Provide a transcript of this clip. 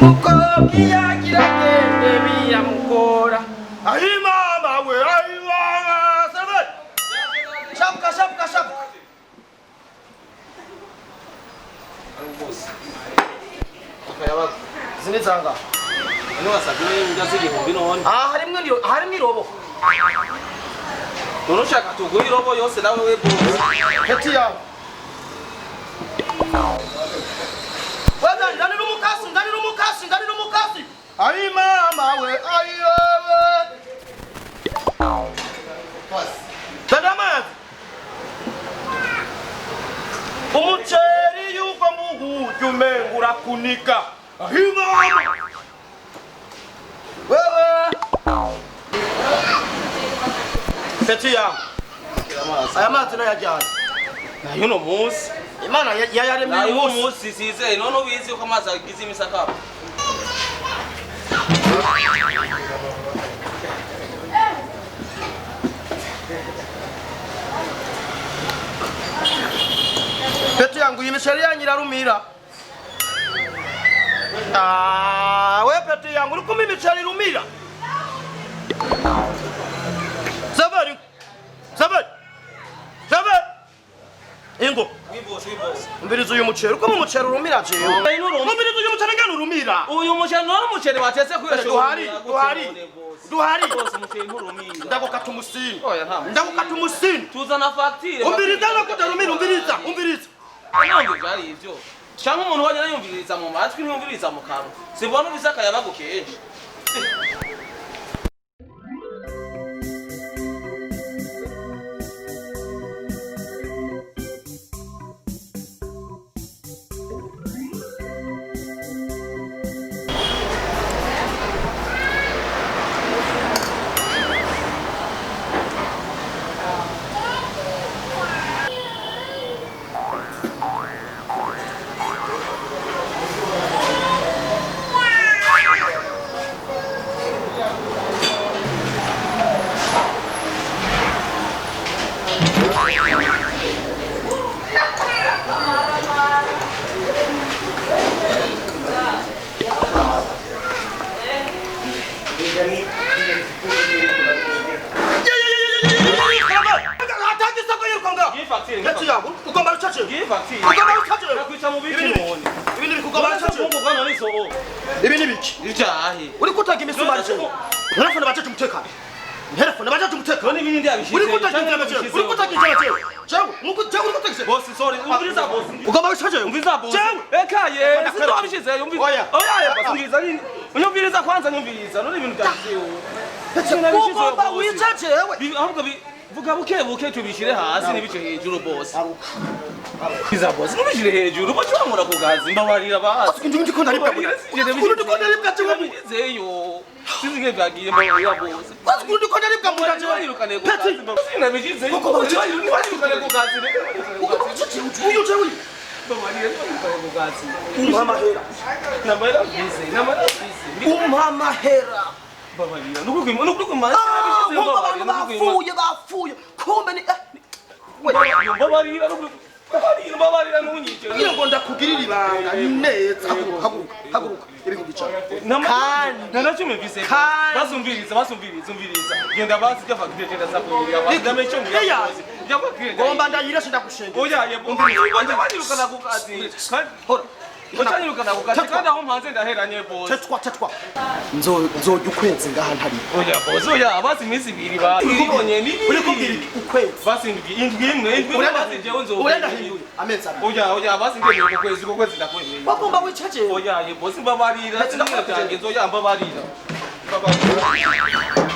Umukobwa iyo agira agende biramugora. Ayi mama we, ayi mama, sabe? Shapuka, shapuka, shapuka. Izi ni zanga. None wasabye indya z'igihumbi none. Ah, harimwo irobo. None ushaka tuguhe irobo yose nawe we bosi. Heti yawe. Wewe ndanira umukasi, ndanira umukasi, ndanira umukasi. Ayi mama we, ayi wewe. Tanda amazi. Umuceri yuko muhuju umenga urakunika. Ayi mama. Wewe. Heti yawe. Aya mazi nayajyanye. Nayo uno munsi. Imana yayaremye Nayo uyu uno munsi. munsi sizeye none ubizi ko amazi agize imisakaba. Peti yangu iyi miceri yanyu irarumira. Ah, we peti yangu uri kumpa imiceri irumira. Zaveri. Zaveri. Zaveri. Ingo, Oui bosi, oui bosi. umviriza uyu muceri, uko mu muceri urumira jewe. Umviriza uyu muceri ngene urumira. Uyu muceri none umuceri watetse kuri Duhari, duhari. Duhari. Bosi umuceri nturumira. Ndagukata umusini. Oya nta musini. Ndagukata umusini. Tuzana fagitire. Umviriza no kutarumira, umviriza, umviriza. Ntabwo ari ibyo. Cyangwa umuntu wajya yumviriza mu matwi ntiyumviriza mu kanwa. Simbona ubise akayabagu kenshi. Ngiyi fagitire. Peti yangu, ugomba rucace. Ngiyi fagitire. Ugomba rucace. Nakwica mu biki none. Ibi ni bikugomba rucace. Mfungurwa none iso. Ibi ni biki? Ivyahe. Uri kutanga imisumari jewe. Nterefone bajeje umutekano. Nterefone bajeje umutekano. None ibindi yabishize. Uri kutanga inzira jewe. Uri kutanga inzira jewe. Jewe, nuko jewe uri kutanga inzira. Bosi sorry, umviriza bosi. Ugomba rucace. Umviriza bosi. Jewe. Eka ye, sinzi wabishize, umviriza. Oya. Oya, ya bosi, umviriza nini? Unyumviriza kwanza nyumviriza, none ibintu byashize. Ugomba wica jewe. Ahubwo vuga buke buke tubishire hasi n'ibice hejuru bosi. Iza bosi, nubishire hejuru, bosi wamura ku gazi, mbabarira basi. Ndi ndiko ndaribwa. Ukuntu ndiko ndaribwa jewe. Nabishizeyo. Sinzi nge byagiye mbabarira bosi. Ukuntu ndiko ndaribwa mu nda jewe. Ntiwanyirukane ku Peti. gazi. Sinabishizeyo. Ugomba wica. Ntiwanyirukane ku gazi. Ugomba wica jewe. Uyu jewe. Mbabarira, ntiwanyirukane ku gazi. Umpa amahera. Namara mfise, namara mfise. Umpa amahera. Mbabarira, nukukwima, nukukwima. Ah, nkumva abantu bapfuye bapfuye. Kumbe ni Mbabarira, mbabarira, mbabarira ntunyice. kugira ngo ndakugirire ibanga neza. Haguruka, haguruka, haguruka. Ibihumbi ijana. Kandi Nta mfise. Kandi- Basumviriza, basumviriza, umviriza. Genda basi jya fagitire genda sakurira. Basi ndame cyo mbwira. Iya. Jya fagitire. Ngomba ndayirashe ndagushenga. Oya, yebo. Umviriza, ku kazi. Kandi Hora. Ucanyirukana ku kazi Tetwa. kandi aho mpanze ndaheranye bosi. Tetwa, tetwa. Nzojya ukwezi ngaha ntari. Oya bosi, oya basi iminsi ibiri ba. Ibonye ni. Uri kumbwira iki? Ukwezi. Basi indwi, indwi imwe, indwi imwe basi jewe nzo. Urendahinduye amezi abiri. Oya, oya basi ngiye ku kwezi, ku kwezi ndakwemeye. Wagomba wica jewe. Oya, ye bosi mbabarira. Ndetse Sinzi byanjye nzoya mbabarira. Mbabarira.